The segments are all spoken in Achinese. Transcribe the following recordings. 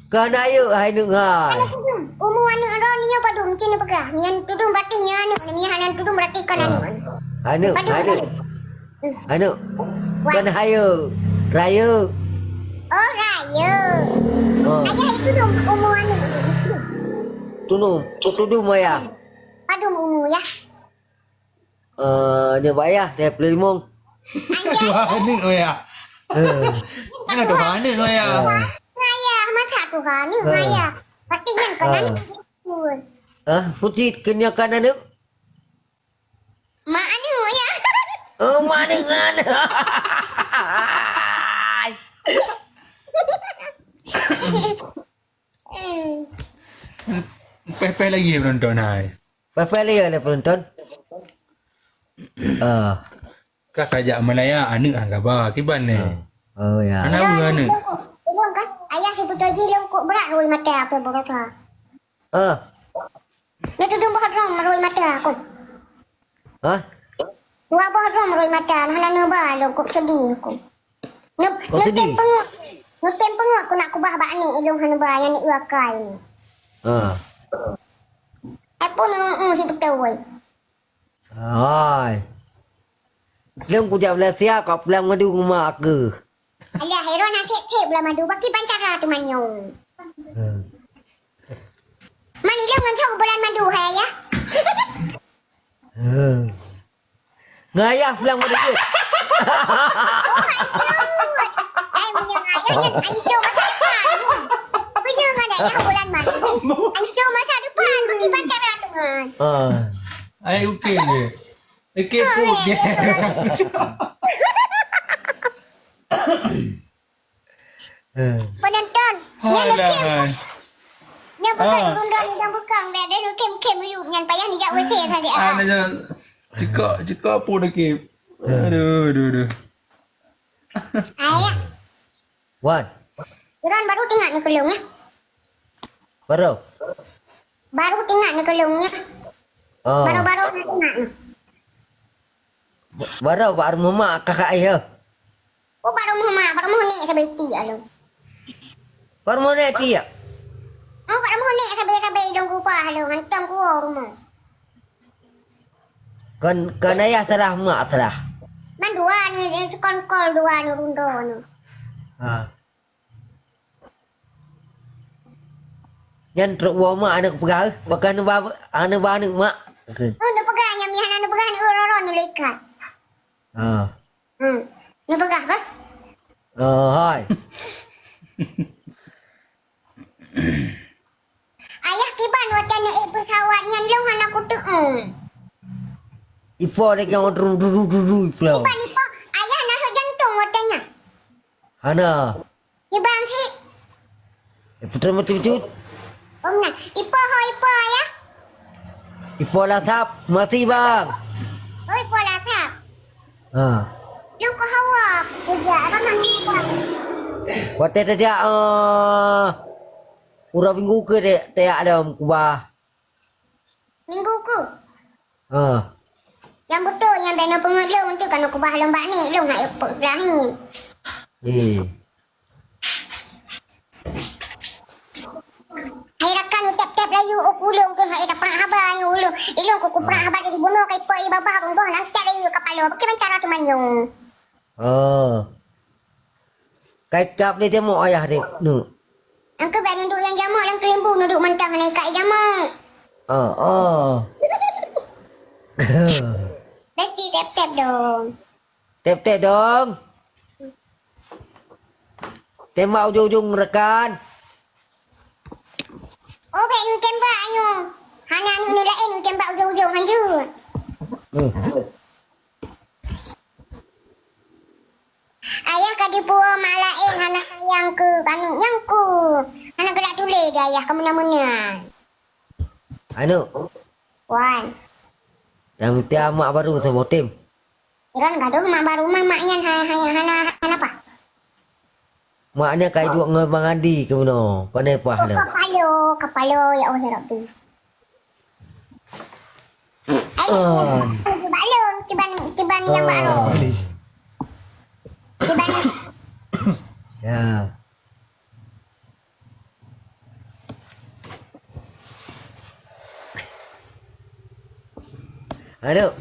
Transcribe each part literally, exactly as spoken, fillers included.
Kon aneuk hai neuk hai. Umu aneuk droeneuh nyoe padum cit neupeugah. Nyan tudum berarti nyan aneuk, nyan hana tudum berarti kon aneuk. Aneuk, padum aneuk. Aneuk. Wah. Kon hayeuk. Rayeuk. Oh, rayeuk. Oh. Ayah itu dong umu aneuk. Tunum, tudum ayah. Padum umu ya. Eh, nyoe bak ayah, dua puluh lima. Ayah. Tuha aneuk ayah. Eh. Nyoe tuha aneuk ayah. Eh. Ayah, masa tuha aneuk ayah. Berarti nyan kon aneuk. Ah, putih keunyakan aneuk? Mak aneuk ya. Oh, mak aneuk kan. Peh-peh lagi penonton hai. Peh-peh lagi ada penonton. Ah. Ka kajak Malaya aneuk hang gaba kiban ni. Ah. Oh ya. Anak aneuk. Ilong kan ayah si putra ji ilong kok berat rui mata apa berasa. Ah. Nyoe tudum boh droe meurui mata aku. Hah? Dua boh droe meurui mata, hana neuba lôn kok sedih aku. Neu-, oh, sedih. Neutem peungok, neutem peungok aku nak kubah bak ni ilong hana neuba nyang ni uakai ni. Ah. Aku neu-, si beutôi. Hai. Lôn kujak Malaysia, kak pulang madu ngon mak aku. Alah, Heron akhé-khé bulan madu, baki bancara teumanyong. Hmm. Man ilong ngon soe bulan madu hai ya? Hmm. Ngayah pulang madu je. Oh, ancur. Eh, meunyoe ngayah nyan ancur masa depan. Meunyoe ngon ayah bulan madu, ancur masa depan, baki bancara teumanyong. Ah. Ai, okey je. Okey, okey. Penonton, nyan leukem. Nyan bukan rundang, nyan bukan. Dah ada leukem-kem yuk. Nyan payah nijak W C saja. Ah, dah jangan. Cekak, cekak pun leukem. Aduh, aduh, aduh. Ayah. Wan. Iron baru teuingat neukeulong ya. Baru. Baru teuingat neukeulong ya. Oh. Baru-baru teuingat. Ba-, barô bak rumoh mak kakak ayah. Oh, bak rumoh mak, bak rumoh nek sabe ti along. Bak rumoh nek ti ya? Oh, bak rumoh nek sabe-sabe idong kupa along, hantom kuwoe rumoh. Kon, kon ayah salah, mak salah. Man dua ni, eh, sekonkol dua ni, rundo ni. Ha. Nyan trok woe mak aneuk peugah, eh, pakon neuba, aneuk ba aneuk mak. Okey. Oh, neupeugah nyan, meuhana neupeugah ni, oh, roro neuleukat. Ah. Hmm. Neupeugah bah? Oh, hai. Ayah kiban watèe neuék peusawat nyan lôn hana kuteueng. Ipo lagèe orang duru, duru, duru, ipo. Kiban ipo, ayah na hok jantong watèe nyan. Hana. Iban si. Eh, betul, betul, betul. Oh, nah. Ipo ho, ipo, ayah? Ipo lasap, masih, bang. Oh, ipo lasap. Ha. Lôn keu hawa, kujak, apa namanya? Watèe tajak, eh, uroe minggu keu tajak lom kubah. Minggu ku. Ha. Nyang beutôi nyang dana peungeut lôn tu kan kubah lôn bak ni, lôn hak ipok terakhir. Eh. Hai rakan tép-tép layu u ulôn keu hai taprak haba nyoe ulôn. Ilôn ku kuprak haba dari bunoe kai poi babah rumoh nang tép layu kapalo. Bagaimana cara tu manyong? Oh. Kai kap dia tengok ayah dia. Nu. Angka bak ninduk nyang jamak lam keulimbu nuduk mantong hana ikat jamak. Oh, oh. Besti tép-tép dong. Tép-tép dong. Tembak ujong-ujong rekan. Oh, bèk neutembak nyoe. Hana aneuk neulaén neutembak ujong-ujong hanjeuet. Hmm. Ayah ka dipuwoe mak laén hana sayang keu aneuk nyang ku. Hana galak tuléh di ayah keu meunan-meunan. Aneuk. Wan. Nyang tiep mak baru saboh tem. Iran gadoh mak baru man mak nyan ha-, ha-, hana, hana paih. Mak nyan ka iduek ngon Bang Andi keunoe, pane paih lom. Kapalo, kapalo, ya Allah, ya Rabbi. Ai, ah. Kiban lôn, kiban, kiban nyang baru. Ah. Kiban. Ya. Hai, Nuk.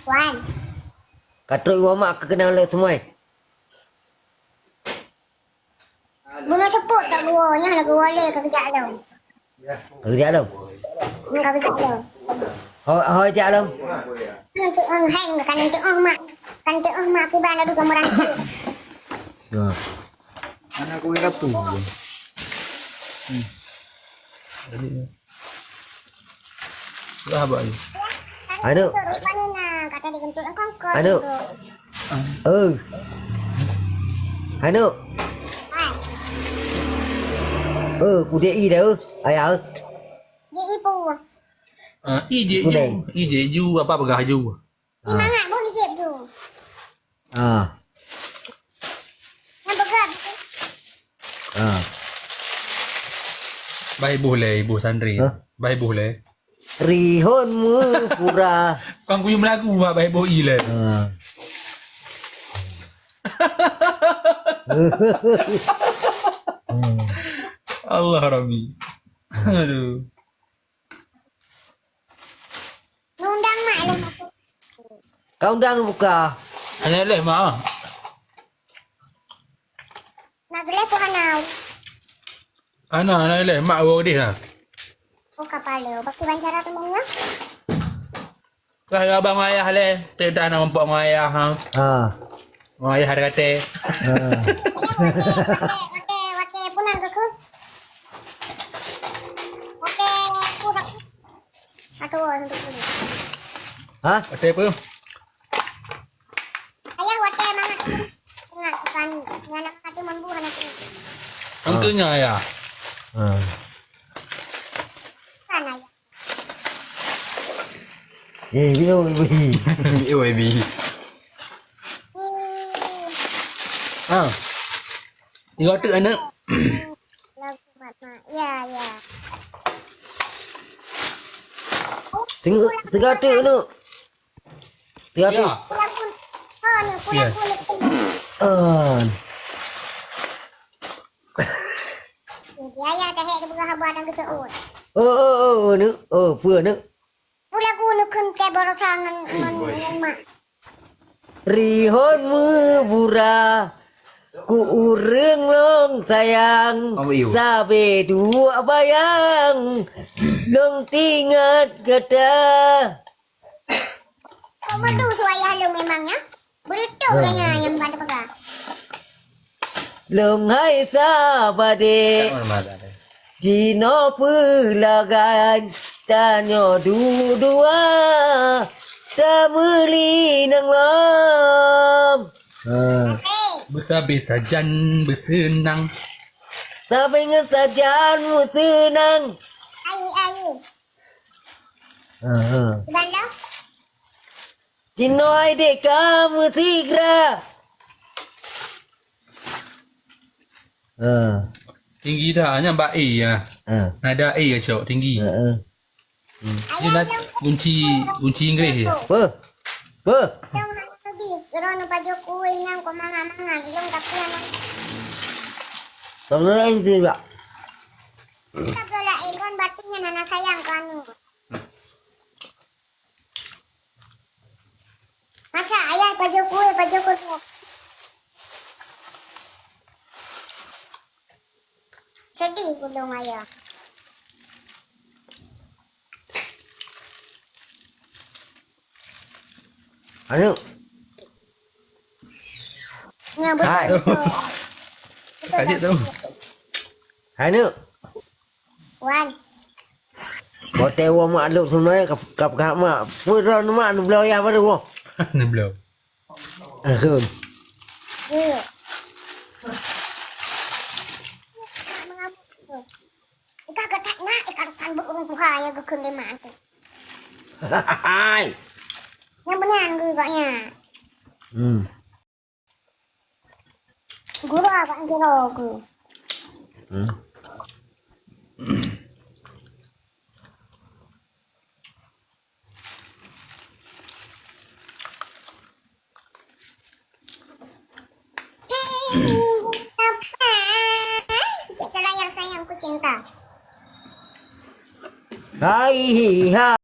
Wan. Ka trok iwoe mak keu keunong lé seumai. Bunoe seupôt tak geuwoe, nyoe lagèe woe lé ka geujak lom. Ka geujak lom? Hmm, ka geujak lom. Ho, ho jak lom? Kan teu'oh heng, kan teu'oh mak. Kan teu'oh mak kiban adu kamoe rangkut. Ya. Anak kuih kapu. Hmm. Lah, Abang. Hai, Nuk. Hai, Nuk. Eh. Hai, Nuk. Eh, kudék i dah, eh. Ayah, eh. Jép i peue? Ah, i jép ju. Kudék. I jép ju, apa peugah ju? I mangat boh jép ju. Ah. Nyang peugah. Ah. Bah iboh lé, iboh santri. Hah? Bah iboh lé. Rihon meupura. Kan kuyue meulagu, bah iboh i lé. Ah. Allah Rabbi. Aduh. Undang mak lé. Ka undang buka. Hana lé mak. Nak geleh pun hana. Hana, hana lé mak woe deh ha. Oh, kapal lé. Bak kiban cara teumanya? Lah, ya, abang ayah lé. Tak dah nak mampak ngon ayah ha. Ha. Ngon ayah ada kata. Ha. Ayah, wate, wate, wate, wate, punan ke kus? Wate, punan. Satu, satu, satu. Hah? Watèe peue? Ayah watèe mangat. Ingat, bukan, nyan anak mati mambu anak ini. Angkeunya, ayah. Ah. Bukan, ayah. Eh, B O B. B O B. Ini. Ah. Tiga tu anak. Ya, ya. Tengok, tengok tu, Nuk. Tengok tu. Ya. Pulang pun. Oh, ni pulang pun. Ah. Ni dia ya, dah hek dia peugah haba dan geuseuôt. Oh, oh, oh, oh, Nuk. Oh, peue, Nuk? Pula ku neukheun keu baroesa ngon, ngon, ngon mak. Rihon meubura, ku ureueng lôn sayang, oh, iyo. Sabe duek bayang, lôn teuingat gata. Kok merdu su ayah lôn memang, ya? Beureutoh ureueng nyan nyang ban teupeugah. Lôn hai sapadé. Jinoe peulagan tanyoe duek dua, tameulinang lom. Ha. Beusabe sajan beuseunang. Sabe ngon sajan beuseunang. Ayu, ayu. Ha, ha. Gimana? Jinoe hai dek ka meusigra. Ha. Tinggi dah, nyan bak E ya. Ha. Nada E ya, Cok, tinggi. Ha, ha. Hmm. Ni lah kunci, kunci Inggris ya. Apa? Apa? Ilong hana leubeh, droeneuh pajoh kueh nyan kok mangat-mangat, ilong tapi hana. Sama lain juga. Kita pula ilong batin nyan hana sayang keu anu. Masa ayah pajoh kueh, pajoh kueh. Sedih ulôn ayah. Anu. Nyang hai. Betul. Kaji tu. Hai, Nuk. Wan. Watèe woe mak lôn seumai, ka, ka, ka mak. Peue droeneuh mak neubloe yah baru woe. Neubloe. Akhun. Iya. Ka, ka, ka, nak, ka, ka, sambut ureueng tuha nyang geukheun lé mak tu. Hai. Nyang beuna nyan geuh gobnyan. Hmm. Gura bak jero geuh. Hmm. Hei, Papa. Kita layar sayangku cinta. Hai, hi, ha.